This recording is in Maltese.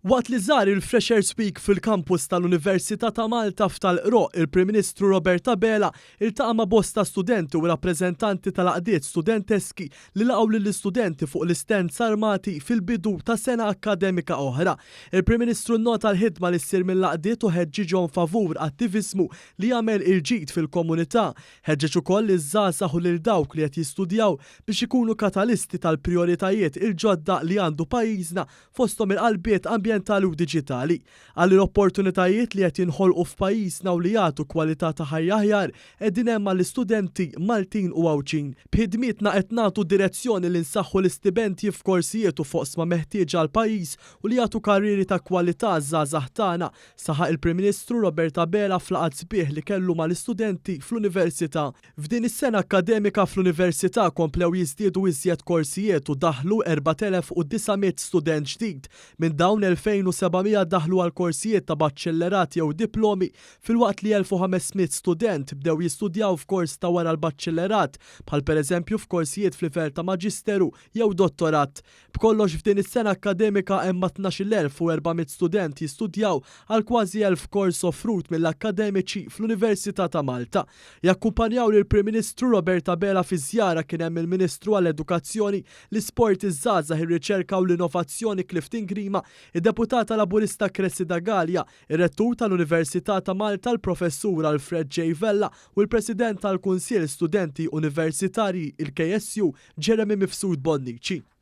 Waqt li żar il-Freshers Week fil-kampus tal-Università ta' Malta f'Tal-Qroqq, il-Prim Ministru Robert Abela iltaqa' ma' bosta studenti u rappreżentanti tal-għaqdiet studenteski li laqgħu lill-istudenti fuq l-istands armati fil-bidu ta' sena akkademika oħra. Il-Prim Ministru nnota l-ħidma li ssir mill-għaqdiet u ħeġġiġhom favur attiviżmu li jagħmel il-ġid fil-komunità. Ħeġġeġ ukoll liż-żgħażagħ u lil dawk li qed jistudjaw biex ikunu katalisti tal-prijoritajiet il-ġodda li għandu pajjiżna fosthom il-qalbiet ambjentali u diġitali. Qal li l-opportunitajiet li qed jinħolqu f'pajjiżna u li jagħtu kwalità ta' ħajja aħjar qegħdin hemm għall-istudenti Maltin u Għawdxin. B'ħidmietna qed nagħtu direzzjoni li nsaħħu l-istipendji f'korsijiet u f'oqsma meħtieġa għall-pajjiż u li jagħtu karrieri ta' kwalità għaż-żgħażagħ tagħna, saħaq il-Prim Ministru Robert Abela f'laqgħat sbieħ li kellu mal-istudenti fl-Università. F'din is-sena akkademika fl-Università komplew jiżdiedu iżjed korsijiet u daħlu 4,900 student ġdid. Minn dawn 2,700 daħlu għal korsijiet ta' baċċellerat jew diplomi filwaqt li 1,500 student bdew jistudjaw f'kors ta' wara l-baċċellerat bħal pereżempju f'korsijiet f'livell ta' maġisteru jew dottorat. B'kollox f'din is-sena akkademika hemm mat-12,400 student jistudjaw għal kważi 1,000 kors offrut mill-akkademiċi fl-Università ta' Malta. Jakkumpanjaw lill-Prim Ministru Robert Abela fiż-żjara kien hemm il-Ministru għall-Edukazzjoni, l-Isport, iż-Żgħażagħ, ir-Riċerka u l-Innovazzjoni Clifton Grima, id-Deputata Laburista Cressida Galea, ir-Rettur tal-Università ta' Malta l-Professur Alfred J. Vella u l-President tal-Kunsill Studenti Universitarji, il-KSU, Jeremy Mifsud Bonnici.